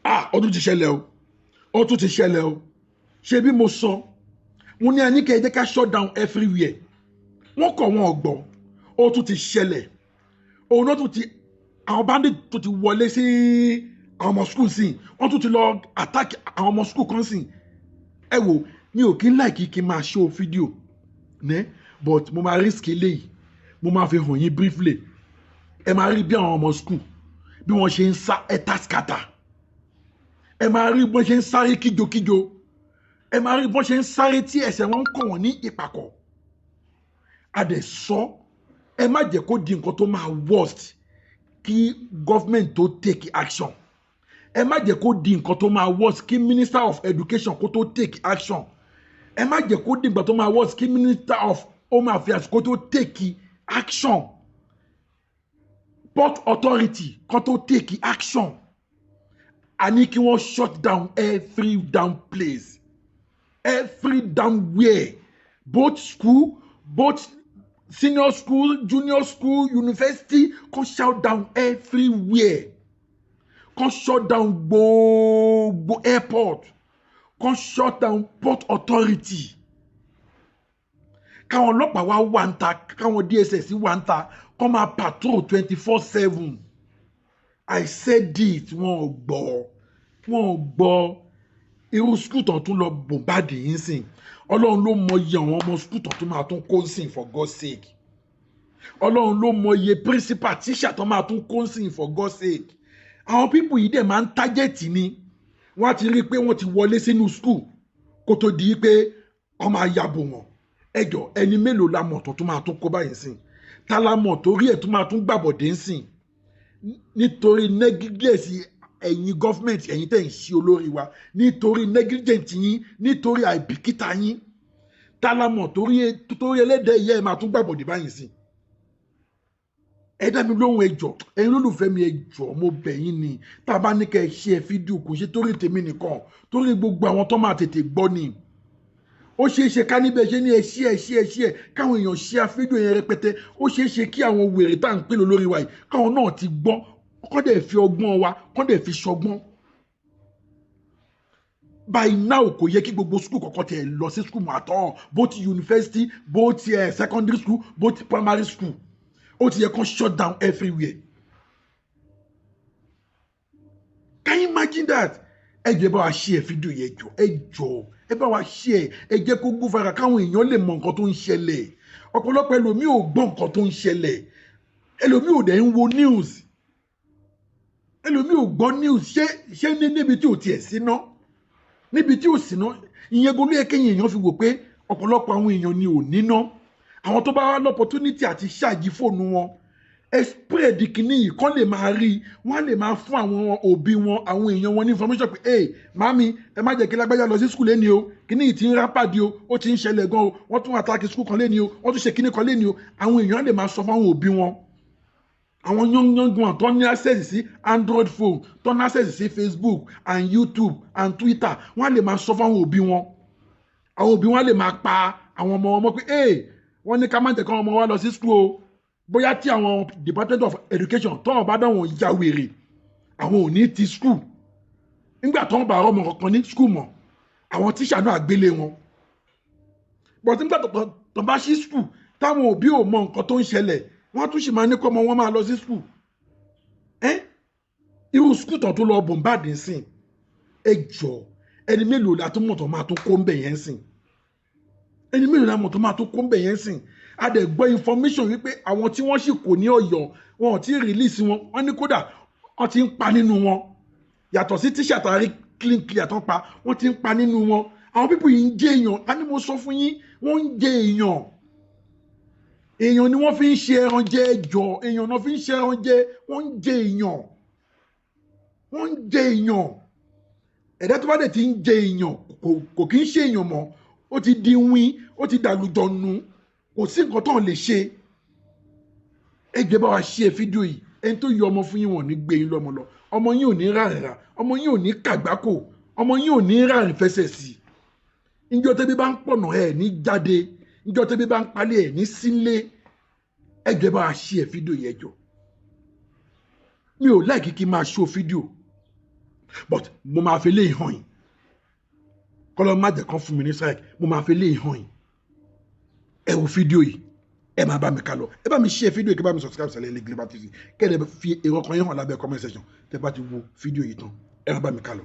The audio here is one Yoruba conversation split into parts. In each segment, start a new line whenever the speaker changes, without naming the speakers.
Ah, ó tún ti ṣẹlẹ̀ o, ó tún ti ṣẹlẹ̀ o. Ṣé bí mo sọ, mo ní ẹni kẹ́ ẹ jẹ́ ká shut down everywhere. Wọ́n kọ̀, wọ́n ọ̀gbọ́n. Ó tún ti ṣẹlẹ̀. Òun náà tún ti àwọn bandit tó ti wọlé sí àwọn ọmọ school sí, wọ́n tún ti lọ attack àwọn ọmọ school kan sí. Ẹ wò, mi ò kí ń like kí n máa show video ní, but mo máa risk eléyìí, mo máa fi hàn yín briefly. Ẹ máa rí bí àwọn ọmọ school bí wọ́n ṣe ń sá helter skelter. Ẹ máa rí bí wọ́n ṣe ń sáré kíjokíjo. Ẹ máa rí bí wọ́n ṣe ń sáré tí ẹsẹ̀ wọn ń kàn wọ́n ní ìpàkọ́. A dẹ̀ sọ, ẹ má jẹ́ kó di nǹkan tó máa worst kí government tó take action. Ẹ má jẹ́ kó di nǹkan tó máa worst kí minister of education kó tó take action. Ẹ má jẹ́ kó di nǹkan tó máa worst kí minister of home affairs kó tó take action, port authority kó tó take action. A ní kí wọ́n shut down every damn place, every damn where, both school, both senior school, junior school, university. Kó shut down everywhere, kó shut down gbogbo airport, kó shut down port authority, káwọn ọlọ́pàá wá wà ń ta, káwọn DSS wà ń ta, kó máa patrol 24/7. I said it, wọn ò gbọ́, wọn ò gbọ́. Irú school tán tún lọ bombard yìí sìn, Ọlọ́run ló mọ iye àwọn ọmọ school tán tún máa tún kó sìn, for God's sake. Ọlọ́run ló mọ iye principal, teacher tán máa tún kó sìn, for God's sake. Àwọn people yìí dẹ̀ máa ń target ni. Wọ́n á ti rí i pé wọ́n ti wọlé sínú school kó tó di pé wọ́n máa yàbò wọ́n. Ẹjọ́, ẹni mélòó la mọ̀ tó tún máa tún kó báyìí sìn? Ta la mọ̀ torí ẹ̀ tún máa tún gbàbọ̀dé ń sìn? Nítorí negligence ẹ̀yin government, ẹ̀yin tẹ̀ ń ṣe olórí wa, nítorí negligence yín, nítorí àìbìkítà yín, ta la mọ̀ torí ẹlẹ́dẹ̀ẹ́ ìyá ẹ̀ máa tún gbàbọ̀dé báyìí sìn? Ẹ dá mi lóhùn, ẹ jọ̀ọ́. Ẹ̀yin olólùfẹ́ mi, ẹ jọ̀ọ́, mo bẹ̀ yín ni. Tá a bá ní kẹ́ ẹ ṣe ẹ fídíò, kò ṣe torí tèmi nìkan, torí gbogbo àwọn tó máa tètè gbọ́ ni. Ó ṣeé ṣe ká níbẹ̀ ṣe ní ẹ ṣí ẹ ṣí ẹ ṣí ẹ, káwọn èèyàn ṣí ẹ fídíò yẹn rẹpẹtẹ. Ó ṣeé ṣe kí àwọn wèrè tá à ń pè lórí wa yìí, káwọn náà ti gbọ́, kọ́ dẹ̀ fi ọgbọ́n wa, kọ́ dẹ̀ fi ṣọgbọ́n. By now, kò yẹ kí gbogbo school kọ̀ọ̀kan tẹ̀ lọ sí school mọ́ àtọ́, both university, both secondary school, both primary school. Ó ti yẹ kó shut down everywhere. Can you imagine that? Ẹ jẹ́ bá wa share fídíò yẹn jọ. Ẹ jọ, ẹ bá wa share, ẹ jẹ́ kó go viral, káwọn èèyàn lè mọ nǹkan tó ń ṣẹlẹ̀. Ọ̀pọ̀lọpọ̀ ẹlòmíì ò gbọ́ nǹkan tó ń ṣẹlẹ̀. Ẹlòmíì ò dẹ̀ ń wo news. Ẹlòmíì ò gbọ́ news. Ṣé ní níbi tí ò tiẹ̀ síná, níbi tí ò síná, ìyẹn gan ló yẹ kéèyàn èèyàn fi wò pé ọ̀pọ̀lọpọ̀ àwọn èèyàn ni ò níná. Àwọn tó bá wá l'opportunity àti ṣáàjì fóònù wọn, ẹ spread kìíní yìí, kán lè máa rí i, wọ́n á lè máa fún àwọn òbí wọn, àwọn èèyàn wọn ní information pé, "Hey mami, ẹ má jẹ́ kí lágbájá lọ sí school lẹ́ni o. Kìíní yìí ti ń rápàdé o, ó ti ń ṣẹlẹ̀ gan o. Wọ́n tún attack school kan lẹ́ni o, wọ́n tún ṣe kíní kan lẹ́ni o." Àwọn èèyàn á lè máa sọ fún àwọn òbí wọn. Àwọn young tó ní access sí Android phone, tó ní access sí Facebook and YouTube and Twitter, wọ́n á lè máa sọ fún àwọn òbí wọn. Àwọn òbí wọn á lè máa pa àwọn ọmọ wọn mọ́ pé, "Hey, wọ́n ní ká má jẹ́ kí ọmọ wa lọ sí school o." Bóyá tí àwọn Department of Education tó wọn bá dá wọn ya wèrè, àwọn ò ní ti school. Nígbà tó ń bá ọmọ kankan ní school mọ́, àwọn tíṣà náà gbélé wọn. But nígbà tó bá ṣí school, táwọn òbí ò mọ nǹkan tó ń ṣẹlẹ̀, wọ́n tún sì máa ní kọ́ ọmọ wọn máa lọ sí school. Ẹ́, irú school tán tó lọ bombard sìn, ẹ jọ, ẹni mélòó la tún mọ̀ tó máa tún kó ń bẹ̀ yẹn sìn? Ẹni mélòó la mọ̀ tó máa tún kó ń bẹ̀ yẹn sìn? A dẹ̀ gbọ́ information wípé àwọn tí wọ́n sì kò ní Ọ̀yọ́, wọn ò tí ì release wọn. Wọ́n ní kódà wọ́n ti ń pa nínú wọn. Yàtọ̀ sí tíṣà tàrí clean clear tán pa, wọ́n ti ń pa nínú wọn. Àwọn people yìí ń jẹ èèyàn. A ní mo sọ fún yín, wọ́n ń jẹ èèyàn. Èèyàn ni wọ́n fi ń ṣe ẹran jẹ. Ẹjọ́, èèyàn náà fi ń ṣe ẹran jẹ. Wọ́n ń jẹ èèyàn, wọ́n ń jẹ èèyàn. Ẹ̀dá tó bá dẹ̀ ti ń jẹ èèyàn, kò kí ń ṣe èèyàn mọ́. Ó ti di wín, ó ti dàlùjọ̀nù. Kò sí nǹkan tó ń lè ṣe. Ẹ jẹ́ bá wa ṣe fídíò yìí. Ẹni tó yọ ọmọ fún yín, wọ́n ní gbé yín lọ́mọ lọ. Ọmọ yín ò ní ràrìnrà, ọmọ yín ò ní kàgbákò, ọmọ yín ò ní ràrìn fẹsẹ̀ sí i. Njọ́ tẹ́bí bá ń pọ̀nà, ẹ̀ ní jáde. Njọ́ tẹ́bí bá ń palẹ̀, ẹ̀ ní sílé. Ẹ jẹ́ bá wa ṣe fídíò yẹn jọ. Mi ò like kí n máa show fídíò, But mo máa fi léyìí hàn yín. Kọ́lọ́ má jẹ́ kán fún mi ní strike. Mo máa fi léyìí hàn yín. Ẹ wo fídíò yìí, ẹ máa bá mi ká lọ. Ẹ bá mi share fídíò yìí, kí ẹ bá mi subscribe sẹ́lẹ̀ ilé Global TV, kẹ́ ẹ fi èrò ọkàn yín hàn lábẹ́ comment section. Tẹ́ bá ti wo fídíò yìí tán, ẹ máa bá mi ká lọ.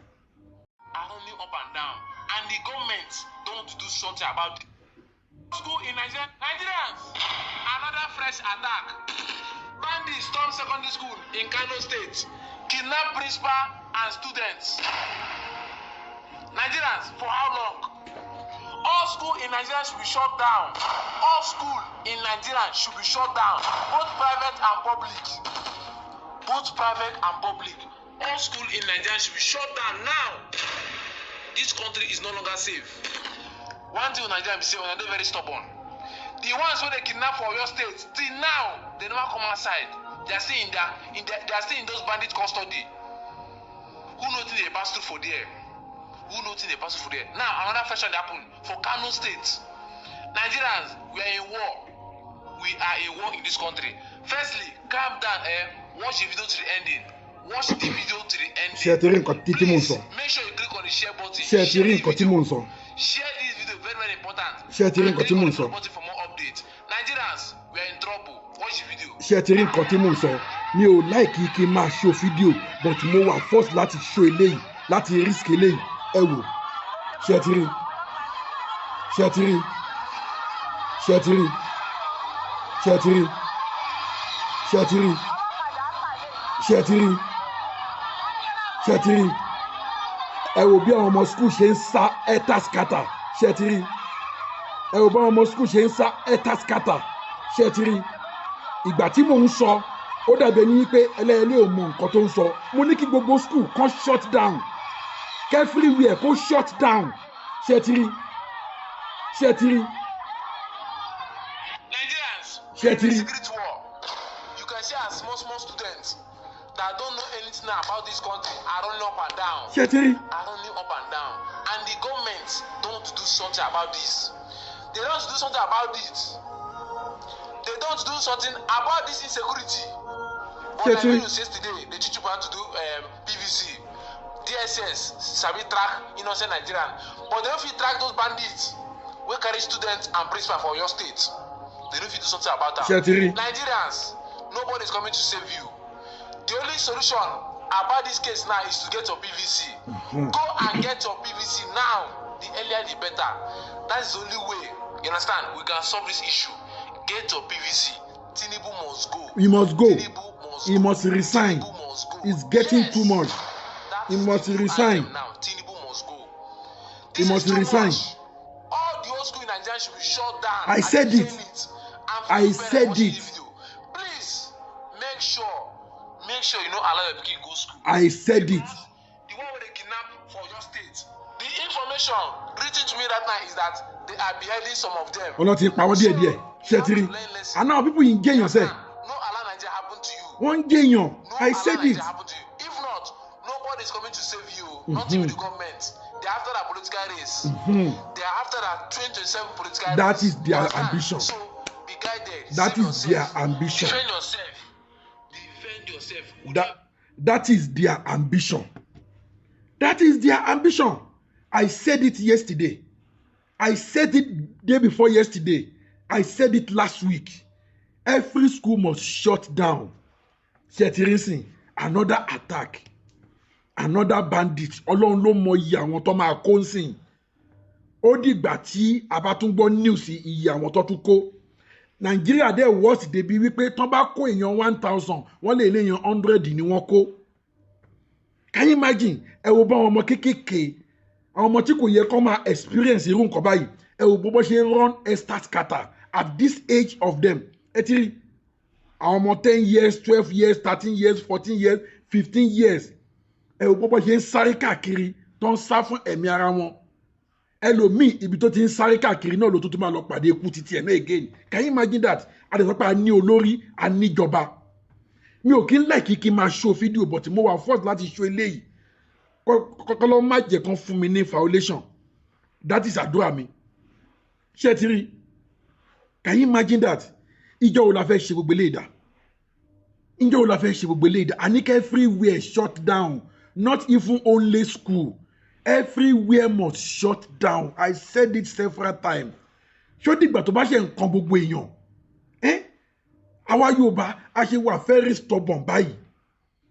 Are running up and down, and the government don't do something about it. School in Nigeria, Nigerians, another fresh attack. Bandits storm secondary school in Kano State, kidnap principal and students. Nigerians, for how long? All school in Nigeria should be shut down. All school in Nigeria should be shut down, both private and public. Both private and public. All school in Nigeria should be shut down now. This country is no longer safe. One thing with Nigeria be say una dey very stubborn. The ones wey dey kidnap for Oyo State till now, they never come outside. They are still in those bandit custody. Who know wetin dey pass through for there? Who know wetin dey pass through for there? Now another fashion dey happen for Kano State. Nigerians, we are in war. We are in war in this country. Firstly, calm down, eh? Watch the video to the ending. Watch the video to the ending.
Ṣé ẹ ti rí nǹkan tí mò ń sọ?
Please make sure you click on the share button.
Ṣé ẹ ti rí nǹkan tí mò ń sọ?
Share this video, very very important.
Ṣé ẹ ti rí nǹkan tí mò ń sọ?
And click on the button for more updates. Nigerians, we are in trouble. Watch the video.
Ṣé ẹ ti rí nǹkan tí mò ń sọ? Mi ò like kí n máa show fídíò, but mo wà force láti show eléyìí, láti risk eléyìí. Ẹ wò, ṣé ẹ ti rí? Ṣé ẹ ti rí? Ṣé ẹ ti rí? Ṣé ẹ ti rí? Ṣé ẹ ti rí? Ṣé ẹ ti rí? Ṣé ẹ ti rí? Ẹ wò bí àwọn ọmọ school ṣe ń sá helter skelter. Ṣé ẹ ti rí? Ẹ wò bí àwọn ọmọ school ṣe ń sá helter skelter. Ṣé ẹ ti rí? Ìgbà tí mò ń sọ, ó dàbí ẹni wípé ẹlẹ́yẹlé ò mọ nǹkan tó ń sọ. Mo ní kí gbogbo school kan shut down, everywhere kó shut down. Ṣé ẹ ti rí? Ṣé ẹ ti rí?
Nigerians,
Ṣé ẹ ti rí?
secret war. You can see as small small students that don't know anything about this country are running up and down.
Ṣé ẹ ti rí?
Are running up and down, and the government don't do something about this. They don't do something about it. They don't do something about this insecurity. But
Ṣé
like
ti rí?
News yesterday, they teach you how to do PVC. DSS sabi track innocent Nigerian, but they no fit track those bandits wey carry students and principal for your state. They no fit do something about am.
Ṣé ẹ ti rí?
Nigerians, nobody is coming to save you. The only solution about this case now is to get your PVC. Go and get your PVC now. The earlier the better. That is the only way, you understand, we can solve this issue. Get your PVC. Tinubu must go.
He must go.
Tinubu must
He
go.
must resign.
Tinubu must go.
It's getting
Yes.
too much.
That
He
is
must
the new
resign.
anthem now. Tinubu must go.
He
This
must
is too
resign.
much. All the old school in Nigeria should be shut down.
I said
I'm
it.
saying it. And for
I
you parents
said
watching
it.
this video, please make sure you no allow your pikin go school.
I said it.
The one wey dey kidnap for your state. The information written to me right now is that they are beheading some of them.
Ọlọ́run ti pa wọ́n díẹ̀díẹ̀. Ṣé ẹ ti rí? Àná àwọn people yìí ń jẹ́yàn sẹ́.
No allow Nigeria happen to you.
Wọ́n ń jẹ́yàn.
No
I
allow
said
Nigeria
it.
happen to you. If not, nobody is coming to save you. Not even the government. They are after that political race. They are after that 2027 political
That
race.
is their
You understand?
ambition.
So be guided.
That
Save
is their
yourself.
ambition.
Defend yourself. Defend yourself.
That is their ambition. That is their ambition. I said it yesterday. I said it day before yesterday. I said it last week. Every school must shut down. Ṣé ẹ ti rí sìn? Another attack. Another bandit. Ọlọ́run ló mọ iye àwọn tó máa kó ń sìn. Ó dìgbà tí a bá tún gbọ́ news iye àwọn tó tún kó. Nàìjíríà dẹ̀ worst débi wípé tán bá kó èèyàn 1,000, wọ́n lè lé èèyàn 100 ni wọ́n kó. Can you imagine? Ẹ wo bá àwọn ọmọ kéékèèké, àwọn ọmọ tí kò yẹ kó máa experience irú nǹkan báyìí. Ẹ wo bó ṣe ń run helter skelter at this age of them. Ẹ ti rí àwọn ọmọ 10 years, 12 years, 13 years, 14 years, 15 years. Ẹ wo bó ṣe ń sáré káàkiri tó ń sá fún ẹ̀mí ara wọn. Ẹlòmíì, ibi tó ti ń sáré káàkiri náà ló tó tún máa lọ pàdé ikú títí ẹ̀ náà again. Can you imagine that? A lè sọ pé a ní olórí, a níjọba. Mi ò kí ń like kí n máa show fídíò, but mo wà force láti show eléyìí. Kọ́kọ́ má jẹ́ kán fún mi ní violation. That is àdúrà mi. Ṣé ẹ ti rí? Can you imagine that? Ìjọ wo la fẹ́ ṣe gbogbo eléyìí dà? Ìjọ wo la fẹ́ ṣe gbogbo eléyìí dà? Àní kẹ́ everywhere shut down. Not even only school, everywhere must shut down. I said it several times. Ṣó dìgbà tó bá ṣe nǹkan gbogbo èèyàn? Àwa Yorùbá a ṣe wà very stubborn báyìí.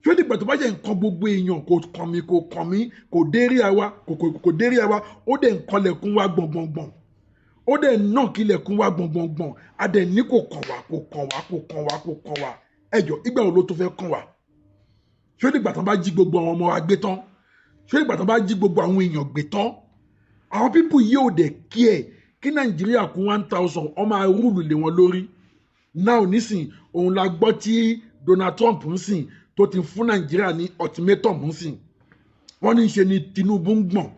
Ṣó dìgbà tó bá ṣe nǹkan gbogbo èèyàn? Kò kàn mí, kò kàn mí, kò dérí àwa, kò dérí àwa. Ó dẹ̀ ń kanlẹ̀kùn wa gbọ̀ngbọ̀ngbọ̀n, ó dẹ̀ náà kílẹ̀kùn wa gbọ̀ngbọ̀ngbọ̀n. A dẹ̀ ní kò kàn wá, kò kàn wá, kò kàn wá, kò kàn wá. Ẹjọ́, ìgbà wo ló tó fẹ́ kàn wá? Ṣó dìgbà tán bá jí gbogbo àwọn ọmọ wa gbé tán? Ṣó dìgbà tán bá jí gbogbo àwọn èèyàn gbé tán? Àwọn people yìí ò dẹ̀ kí ẹ̀ kí Nàìjíríà kún 1,000 ọmọ arúlù lé wọn lórí. Now nísìn, òun la gbọ́ tí Donald Trump ń sìn tó ti fún Nàìjíríà ní ultimatum ń sìn. Wọ́n ní í ṣe ni Tinubu ń gbọ̀n.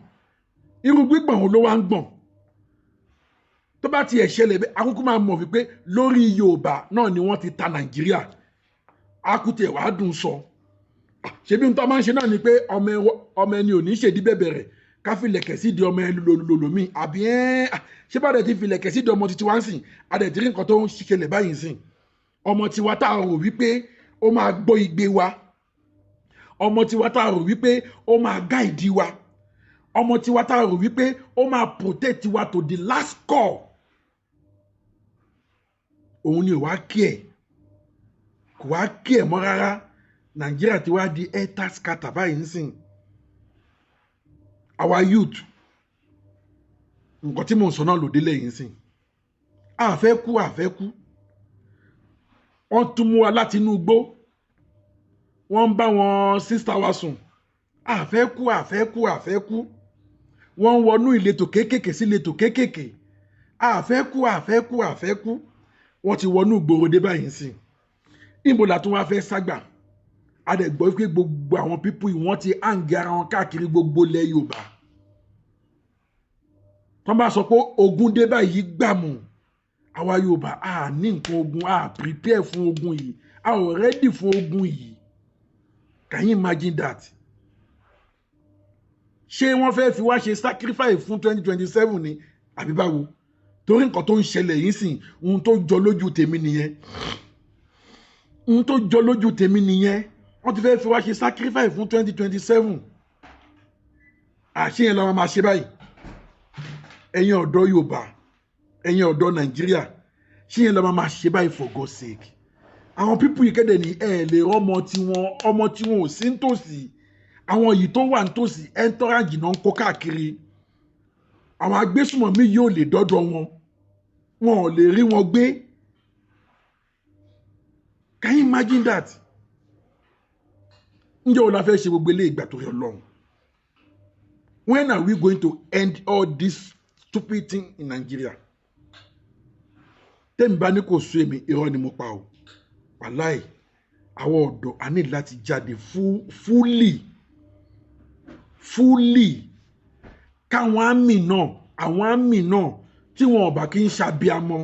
Irú gbígbọ̀n wo ló wá ń gbọ̀n? Tó bá tiẹ̀ ṣẹlẹ̀ bẹ́ẹ̀, akókó máa mọ̀ wípé lórí Yorùbá náà ni wọ́n ti ta Nàìjíríà. Akutẹ̀ wàá dùn sọ. Ṣebí n tó máa ń ṣe náà ni pé ọmọ ẹni ò ní ṣèdí bẹ̀bẹ̀ rẹ̀ ká filẹ̀kẹ̀ sí di ọmọ ẹni lòlòmí àbí ẹ́. Ṣé bá dẹ̀ ti filẹ̀kẹ̀ sí di ọmọ títí wá ń sìn? A dẹ̀ ti rí nǹkan tó ń ṣẹlẹ̀ báyìí sìn. Ọmọ tiwa tá a rò wípé ó máa gbọ́ igbe wa, ọmọ tiwa tá a rò wípé ó máa guide wa, ọmọ tiwa tá a rò wípé ó máa protect wa to the last call, òun ni ò wá kí ẹ̀, kò wá kí ẹ̀ mọ́ rárá. Nàìjíríà ti wá di helter scatter báyìí ń sìn. Our youth, nǹkan tí mò ń sọ náà lòdì lẹ́yìn ń sìn. A fẹ́ kú, a fẹ́ kú. Wọ́n tún mú wa láti inú igbó, wọ́n ń bá wọn sister wa sùn. A fẹ́ kú, a fẹ́ kú, a fẹ́ kú. Wọ́n ń wọnú ìletò kéékèèké sí ìletò kéékèèké. A fẹ́ kú, a fẹ́ kú, a fẹ́ kú. Wọ́n ti wọnú ìgboro dé báyìí ń sìn. Níbo la tún wá fẹ́ ságbà? A dẹ̀ gbọ́ pé gbogbo àwọn people yìí, wọ́n ti hang ara wọn káàkiri gbogbo ilẹ̀ Yorùbá. Tọ́n bá sọ pé ogun dé báyìí gbàmù, àwa Yorùbá a ní nǹkan ogun, a prepare fún ogun yìí, a ò ready fún ogun yìí. Can you imagine that? Ṣé wọ́n fẹ́ fi wá ṣe sacrifice fún 2027 ni àbí báwo? Torí nǹkan tó ń ṣẹlẹ̀ yìí sìn, ohun tó jọ lójú tèmi nìyẹn, ohun tó jọ lójú tèmi nìyẹn. Wọ́n ti fẹ́ fi wá ṣe sacrifice fún 2027. Àṣeyẹn làwọn máa ṣe báyìí. Ẹ̀yin ọ̀dọ́ Yorùbá, ẹ̀yin ọ̀dọ́ Nàìjíríà, ṣé yẹn làwọn máa ṣe báyìí? For God's sake, àwọn people yìí kéde ní ẹ̀ lè rọ́mọ tiwọn, ọmọ tiwọn ò sí nítòsí. Àwọn yìí tó wà nítòsí, entourage náà ń kó káàkiri. Àwọn agbésùmọ̀mí yóò lè dọ́dọ̀ wọn, wọn ò lè rí wọn gbé. Can you imagine that? Ǹjẹ́ o la fẹ́ ṣe gbogbo eléyìí ìgbà torí Ọlọ́run? When are we going to end all this stupid thing in Nigeria? Tẹ́mi bá ní kò sú èmi, irọ́ ni mo pa o. Wàláì, àwọn ọ̀dọ́ a ní láti jáde fully fully, káwọn army náà, àwọn army náà tí wọn ò bá kí ń ṣàbíamọ,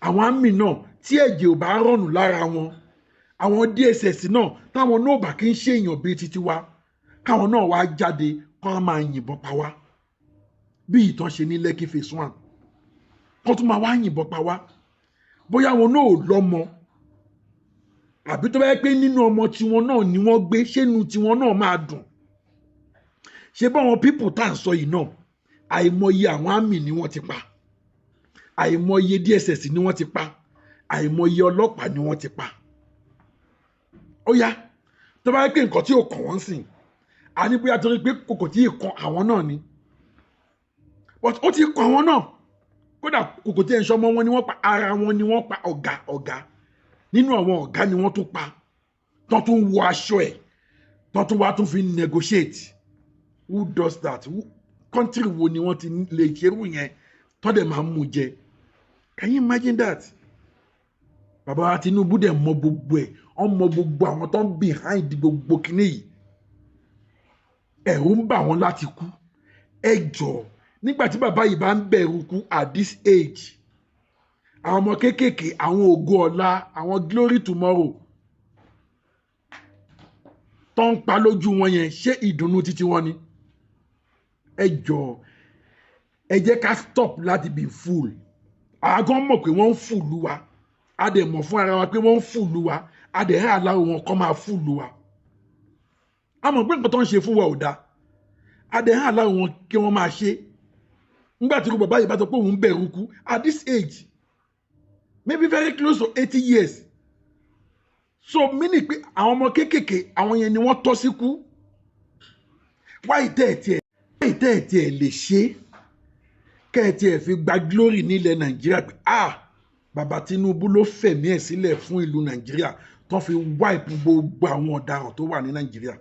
àwọn army náà tí ẹ̀jẹ̀ ò bá rọ̀nù lára wọn, àwọn DSS náà táwọn náà ò bá kí ń ṣèyàn bíi títí wa, káwọn náà wá jáde kó á máa yìnbọn pa wá bí ìtàn ṣe ní Lekki Phase One, kó tún máa wá yìnbọn pa wá. Bóyá wọn náà ò lọ́mọ, àbí tó bá yẹ pé nínú ọmọ tiwọn náà ni wọ́n gbé, ṣénu tiwọn náà máa dùn? Ṣé báwọn people tá à ń sọ yìí náà, àìmọye àwọn army ni wọ́n ti pa, àìmọye DSS ni wọ́n ti pa, àìmọye ọlọ́pàá ni wọ́n ti pa. Ó yá, tó bá yẹ pé nǹkan tí ò kàn wọ́n sìn, a ní bóyá torí pé kòkò tí ì kan àwọn náà ni, but ó ti kan àwọn náà. Kódà kòkò tí ẹ̀ ń sọmọ wọn ni wọ́n pa, ara wọn ni wọ́n pa. Ọ̀gá, ọ̀gá nínú àwọn ọ̀gá ni wọ́n tún pa, tán tún wọ aṣọ ẹ̀, tán tún wá tún fi negotiate. Who does that? Who, country wo ni wọ́n ti lè ṣerú yẹn tán dẹ̀ máa ń mú jẹ? Can you imagine that? Bàbá wa Tinubu dẹ̀ mọ gbogbo ẹ̀, wọ́n mọ gbogbo àwọn tó ń behind gbogbo kinní yìí. Ẹ̀rù ń bà wọ́n láti kú. Ẹ jọ̀ọ́, nígbà tí bàbá yìí bá ń bẹ̀rù kú at this age, àwọn ọmọ kéékèèké, àwọn ògo ọ̀la, àwọn glory tomorrow tó ń pa lójú wọn yẹn, ṣé ìdùnnú títí wọn ni? Ẹ jọ̀ọ́, ẹ jẹ́ ká stop láti be fool. Àgọ́ mọ̀ pé wọ́n ń fool wa, a dẹ̀ mọ̀ fún ara wa pé wọ́n ń fool wa, a dẹ̀ rẹ́ aláwọ̀ wọn kọ́ máa fool wa. A mọ̀ pé nǹkan tó ń ṣe fún wa ò dáa, adẹ̀hán aláwọ̀ wọn kí wọ́n máa ṣe. Nígbà tí bàbá yìí bá sọ pé òun bẹ̀rù kú at this age, maybe very close to 80 years, so meaning pé àwọn ọmọ kéékèèké, àwọn yẹn ni wọ́n tọ́ sí kú. Wáyé tẹ́ ẹ̀ tiẹ̀ lè ṣe kẹ́ ẹ̀ tiẹ̀ fi gba glory nílẹ̀ Nàìjíríà pé, ah, bàbá Tinubu ló fẹ̀mí ẹ̀ sílẹ̀ fún ìlú Nàìjíríà, tó fi wipe gbogbo àwọn ọ̀daràn tó wà ní Nàìjíríà?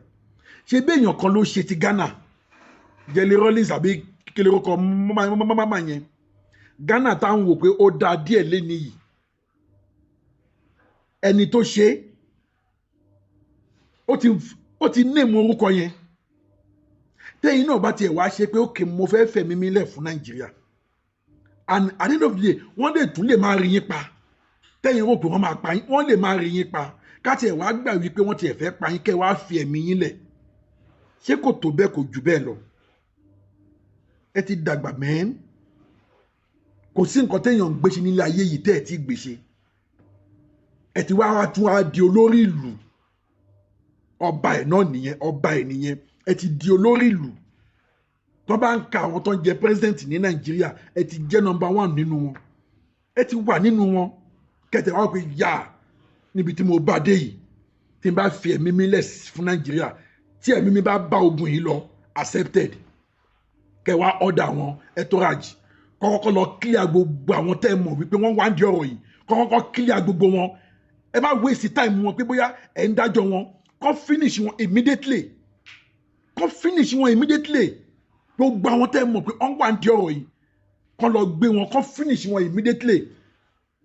Ṣé bí èèyàn kan ló ṣe ti Ghana, Jerry Rawlings àbí kílẹ̀ orúkọ mọ́mọ́ yẹn, Ghana táwọn wò pé ó dáa díẹ̀ lé níyì, ẹni tó ṣe ó ti name orúkọ yẹn. Tẹ́yìn náà bá tiẹ̀ wá ṣe pé, okay, mo fẹ́ fẹ̀mí mi lẹ̀ fún Nàìjíríà, and at the end of the day, wọ́n lè tún lè máa rí yín pa. Tẹ́yìn rò pé wọ́n máa pa yín, wọ́n lè máa rí yín pa. Ká tiẹ̀ wá gbà wípé wọ́n tiẹ̀ fẹ́ pa yín, kẹ́ wá fi ẹ̀mí yín lẹ̀, ṣé kò tó bẹ́ẹ̀, kò jù bẹ́ẹ̀ lọ? Ẹ ti dàgbà mẹ́ẹ́n. Kò sí nǹkan téèyàn ń gbéṣe nílé ayé yìí tẹ́ ẹ̀ tí gbèṣe. Ẹ ti wá wá tún wá di olórí ìlú. Ọba ẹ̀ náà nìyẹn, ọba ẹ̀ nìyẹn. Ẹ ti di olórí ìlú. Tó bá ń ka àwọn tó ń jẹ president ní Nàìjíríà, ẹ ti jẹ́ number one nínú wọn. Ẹ ti wà nínú wọn. Kẹtẹ wá pé yá níbi tí mo bá dé yìí, tí n bá fi ẹ̀mí mi lẹ̀ fún Nàìjíríà, tí ẹ̀mí mi bá bá ogun yìí lọ, accepted. Kẹ wá order àwọn entourage kọ́kọ́kọ́ lọ clear gbogbo àwọn tẹ́ ẹ mọ̀ wípé wọ́n wá ń di ọ̀rọ̀ yìí, kọ́kọ́kọ́ clear gbogbo wọn. Ẹ má waste time wọn pé bóyá ẹ̀ ń dájọ́ wọn. Kọ́ finish wọn immediately, kọ́ finish wọn immediately. Gbogbo àwọn tẹ́ ẹ mọ̀ pé wọ́n wà ń di ọ̀rọ̀ yìí, kọ́ lọ gbé wọn, kọ́ finish wọn immediately.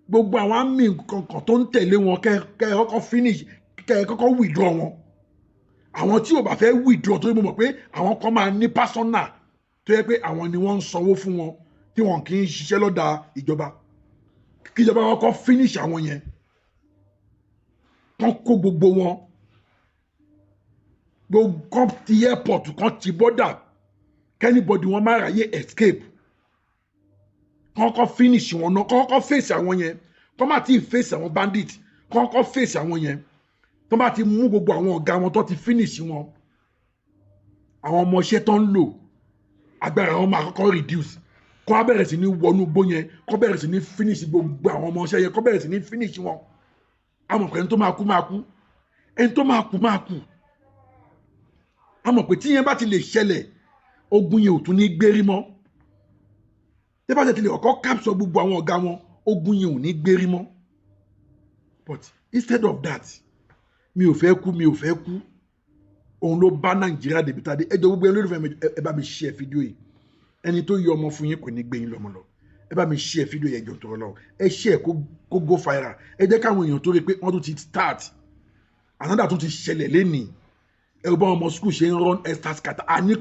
Gbogbo àwọn army kankan tó ń tẹ̀lé wọn, kẹ́ kẹ́ kọ́kọ́ finish, kẹ́ kọ́kọ́ withdraw wọn. Àwọn tí ò bá fẹ́ withdraw, tó yẹ, mo mọ̀ pé àwọn kan máa ní personal tó yẹ pé àwọn ni wọ́n ń sanwó fún wọn, tí wọn kì í ṣiṣẹ́ lọ́dà ìjọba, kí ìjọba wọn kọ́ finish àwọn yẹn, kán kó gbogbo wọn, gbogbo kán ti airport, kán ti border, kí anybody wọn má ráyè escape. Kán kọ́ finish wọn náà, kán kọ́ face àwọn yẹn. Kán má ti face àwọn bandit, kán kọ́ face àwọn yẹn. Tó bá ti mú gbogbo àwọn ọ̀gá wọn, tó ti finish wọn, àwọn ọmọọṣẹ́ tó ń lò, agbára wọn máa kọ́kọ́ reduce. Kó wá bẹ̀rẹ̀ sí ní wọnú igbó yẹn, kó bẹ̀rẹ̀ sí ní finish gbogbo àwọn ọmọọṣẹ́ yẹn, kó bẹ̀rẹ̀ sí ní finish wọn. Àmọ̀ pé ẹni tó máa kú máa kú, ẹni tó máa kú máa kú. Àmọ̀ pé tíyẹn bá ti lè ṣẹlẹ̀, ogun yẹn ò tún ní gbérí mọ́. Tẹ́ bá ti lè kọ́kọ́ capture gbogbo àwọn ọ̀gá wọn, ogun yẹn ò ní gbérí mọ́. But instead of that, mi ò fẹ́ kú, mi ò fẹ́ kú, òun ló bá Nàìjíríà débi tá a dé. Ẹ jọ̀ọ́, gbogbo ẹni lólùfẹ́ mi, ẹ bá mi share fídíò yìí. Ẹni tó yọ ọmọ fún yín kò ní gbé yín lọ́mọ lọ. Ẹ bá mi share fídíò yẹn, jọ̀ọ́, tó lọ. Ẹ share kó go viral. Ẹ jẹ́ káwọn èèyàn tó rí pé wọ́n tún ti start another, tún ti ṣẹlẹ̀ lénìí. Ẹ bá ọmọ school ṣe ń run helter skelter. Àní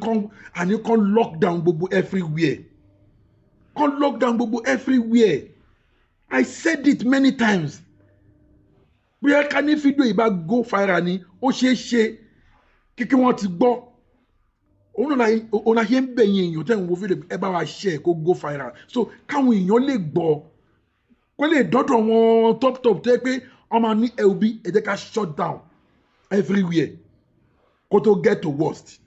kàn lockdown gbogbo everywhere, kàn lockdown gbogbo everywhere. I said it many times. Bóyá ká ní fídíò yìí bá go viral ni, ó ṣeé ṣe kíkí wọ́n ti gbọ́. Òun náà òun náà ṣe ń bẹ̀yìn èèyàn tẹ́ ń wo fídíò, ẹ bá wa share kó go viral, so káwọn èèyàn lè gbọ́, kó lè dọ́dọ̀ wọn top top, tó yẹ pé wọ́n máa ní lb. Ẹ jẹ́ ká shut down everywhere kó tó get to worst.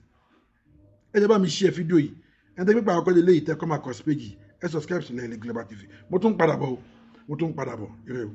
Ẹ jẹ́ bá mi share fídíò yìí. Ẹ tẹ́ pípa àkọ́kọ́ lè yìí tẹ́ kọ́ máa kọ́ sí page, ẹ subscribe sí Lẹ́yìn Global TV. Mo tún padà bọ̀ o, mo tún padà bọ̀. Ire o.